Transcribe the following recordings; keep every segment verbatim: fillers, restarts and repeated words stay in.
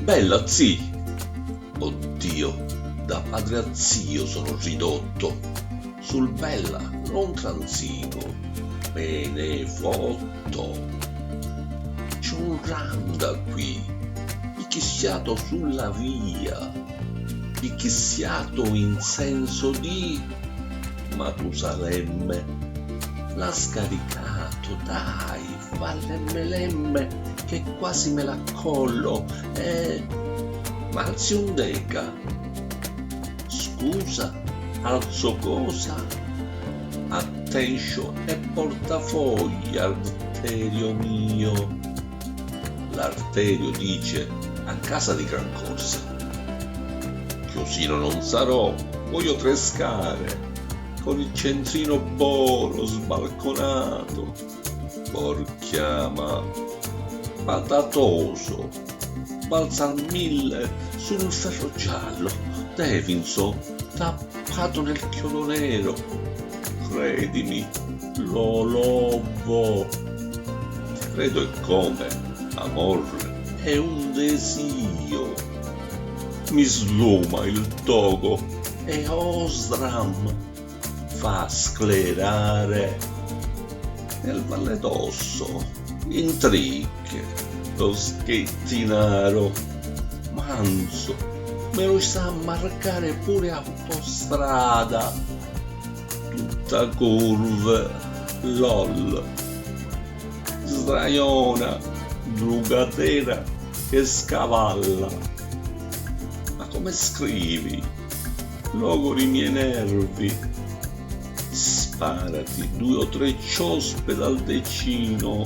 Bella, zì! Oddio, da padre a zio sono ridotto. Sul bella, non transigo, me ne fotto. C'è un randa qui, picchissiato sulla via, picchissiato in senso di Matusalemme. L'ha scaricato, dai, fa lemme lemme che quasi me l'accollo. Eh, ma alzi un deca. Scusa, alzo cosa? Attention e portafogli, arterio mio. L'arterio dice: a casa di Gran Corsa. Chiusino non sarò, voglio tre scale, con il centrino boro sbalconato. Porchiama, patatoso, balza al mille sul ferro giallo, Davidson, tappato nel chiodo nero. Credimi, lo lovo. Credo e come, amor, è un desio. Mi sluma il togo e Osram fa sclerare nel Valle d'Osso, in triche, lo schettinaro. Manzo, me lo sa marcare pure autostrada, tutta curve, lol. Sdraiona, drugatera e scavalla. Ma come scrivi? Logori i miei nervi. Sparati due o tre ciospe dal decino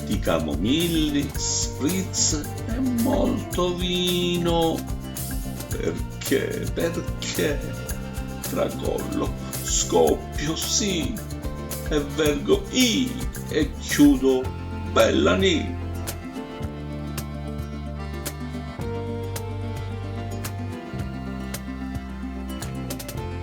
di camomilli, spritz e molto vino. Perché? Perché? Tracollo, scoppio, sì, e vergo i e chiudo. Bella nì.